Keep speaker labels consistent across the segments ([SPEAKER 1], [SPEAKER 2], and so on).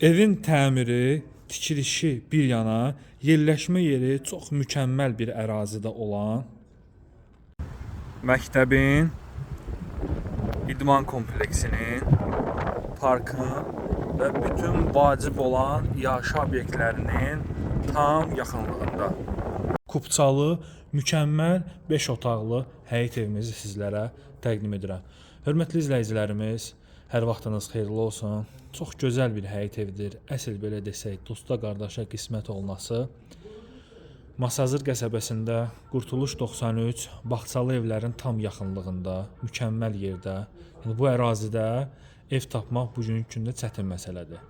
[SPEAKER 1] Evin təmiri, tikilişi bir yana, yerləşmə yeri çox mükəmməl bir ərazidə olan məktəbin, idman kompleksinin, parkın və bütün vacib olan yaşayış obyektlərinin tam yaxınlığında. Kupçalı, mükəmməl 5 otaqlı həyət evimizi sizlərə təqdim edirəm. Hörmətli izləyicilərimiz, hər vaxtınız xeyirli olsun. Çox gözəl bir həyət evidir. Əsl belə desək, dosta qardaşa qismət olunası. Masazır qəsəbəsində Qurtuluş 93 bağçalı evlərin tam yaxınlığında, mükəmməl yerdə. Yəni bu ərazidə ev tapmaq bugünkü gündə çətin məsələdir.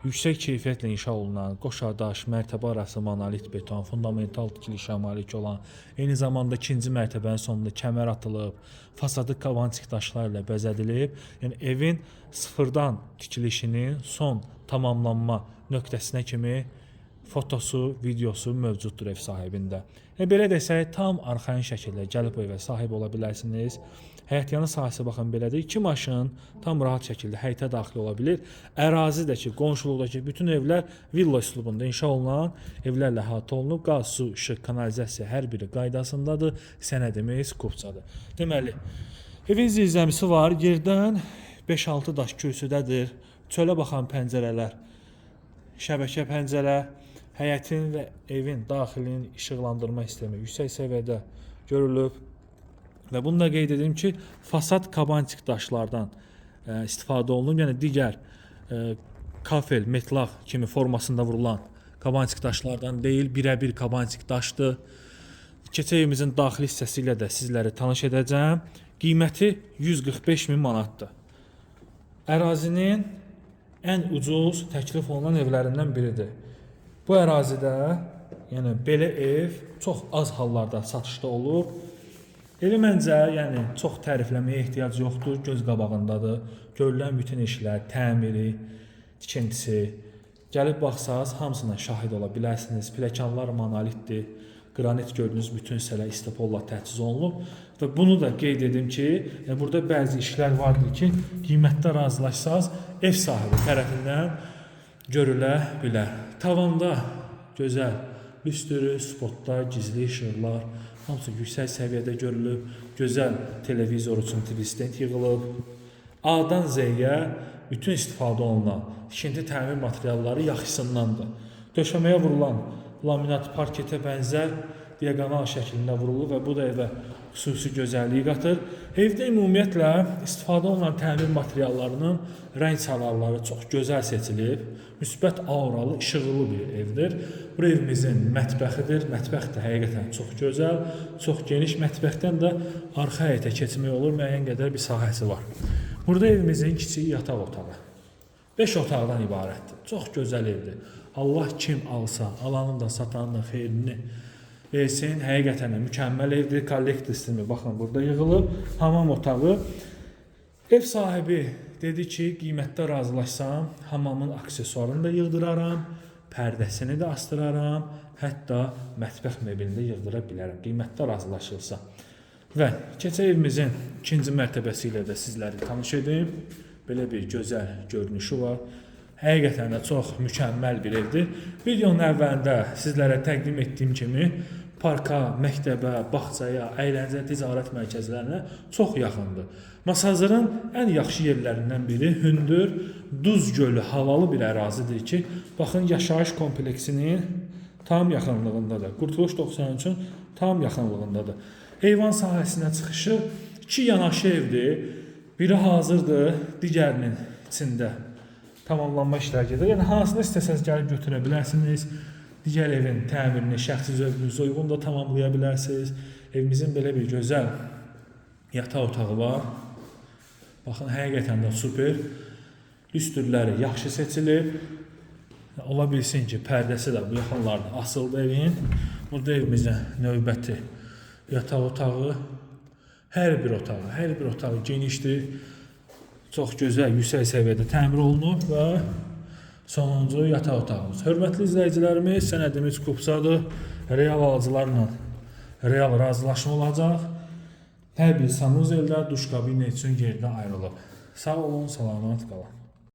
[SPEAKER 1] Yüksək keyfiyyətlə inşa olunan, qoşadaş, mərtəbə arası monolit beton, fundamental tikilişə malik olan, eyni zamanda ikinci mərtəbənin sonunda kəmər atılıb, fasadı kavantik daşlarla bəzədilib. Yəni evin sıfırdan tikilişinin son tamamlanma nöqtəsinə kimi fotosu, videosu mövcuddur ev sahibində. Yəni belə desək, tam arxayın şəkildə gəlib bu evə sahib ola bilərsiniz. Həyətyanı sahəsi baxın belədir. İki maşın tam rahat şəkildə həyətə daxil ola bilir. Ərazidəki, qonşuluqdakı bütün evlər villa üslubunda inşa olunan evlərlə əhatə olunub. Qaz, su, işıq, kanalizasiya hər biri qaydasındadır. Sənədimiz kupçadır. Deməli, evin zirzəmisi var. Yerdən 5-6 daş kürsüdədir. Çölə baxan pəncərələr, şəbəkə pəncərə, həyətin və evin daxilinin işıqlandırma sistemi yüksək səviyyədə görülüb. Və bunu da qeyd edim ki, fasad kabantik daşlardan istifadə olunub. Yəni digər kafel, metlaq kimi formasında vurulan kabantik daşlardan deyil, birəbir kabantik daşdır. Keçək evimizin daxili hissəsi ilə də sizləri tanış edəcəm. Qiyməti 145 min manatdır. Ərazinin ən ucuz təklif olunan evlərindən biridir. Bu ərazidə, yəni belə ev çox az hallarda satışda olur. Evi məncə, yəni çox tərifləməyə ehtiyac yoxdur, göz qabağındadır. Görülən bütün işlər, təmiri, tikintisi, gəlib baxsaz hamısına şahid ola bilərsiniz. Pilləkənlər monolitdir. Qranit gördüyünüz bütün hissələr istipolla təchiz olunub və bunu da qeyd edim ki, yəni burada bəzi işlər vardır ki, qiymətdə razılaşsaz ev sahibi tərəfindən görülə bilər. Tavanda gözəl lüstrü, spotlar, gizli işıqlar, hamısı yüksək səviyyədə görülüb. Gözəl televizor üçün TV stand yığılıb. A-dan Z-yə bütün istifadə olunan tikinti təmir materialları yaxşısındandır. Döşəməyə vurulan laminat parketə bənzər diaqonal şəklində vurulub və bu da evə xüsusi gözəllik qatır. Evdə ümumiyyətlə istifadə olunan təmir materiallarının rəng çalarları çox gözəl seçilib. Müsbət auralı, işıqlı bir evdir. Bu evimizin mətbəxidir. Mətbəx də həqiqətən çox gözəl, çox geniş. Mətbəxdən də arxa həyətə keçmək olur. Müəyyən qədər bir sahəsi var. Burada evimizin kiçik yataq otağı. 5 otaqdan ibarətdir. Çox gözəl evdir. Allah kim alsa, alanın da, satanın da xeyrini versin. Həqiqətən də mükəmməl evdir. Kollektor sistemi baxın burada yığılıb. Hamam otağı. Ev sahibi dedi ki, qiymətdə razılaşsam, hamamın aksesuarını da yığdıraram, pərdəsini də asdıraram, hətta mətbəx mebelini də yığdıra bilərəm. Qiymətdə razılaşılsa. Və keçək evimizin ikinci mərtəbəsi ilə də sizləri tanış edim. Belə bir gözəl görünüşü var. Həqiqətən də çox mükəmməl bir evdir. Videonun əvvəlində sizlərə təqdim etdiyim kimi parka, məktəbə, bağçaya, əyləncə, ticarət mərkəzlərinə çox yaxındır. Masazırın ən yaxşı yerlərindən biri hündür, Duz gölü havalı bir ərazidir ki, baxın yaşayış kompleksinin tam yaxınlığındadır. Qurtuluş 93-ün tam yaxınlığındadır. Eyvan sahəsinə çıxışı iki yanaşı evdir. Biri hazırdır, digərinin içində tamamlanma işləri gedir. Yəni hansını istəsəniz gəlib götürə bilərsiniz. Digər evin təmirini şəxsi zövqünüzə uyğun da tamamlaya bilərsiniz. Evimizin belə bir gözəl yataq otağı var. Baxın, həqiqətən də super. Lüstrləri yaxşı seçilib. Ola bilsin ki, pərdəsi də bu yaxınlarda asıldı evin. Burada evimizin növbəti yataq otağı. Hər bir otağı, hər bir otağı genişdir. Çox gözəl, yüksək səviyyədə təmir olunub və sonuncu yataq otağımız. Hörmətli izləyicilərimiz, sənədimiz kupçadır. Real alıcılarla real razılaşma olacaq. Hər bir sanuzeldə duş kabini üçün yerdə ayrılıb. Sağ olun, salamat qalın.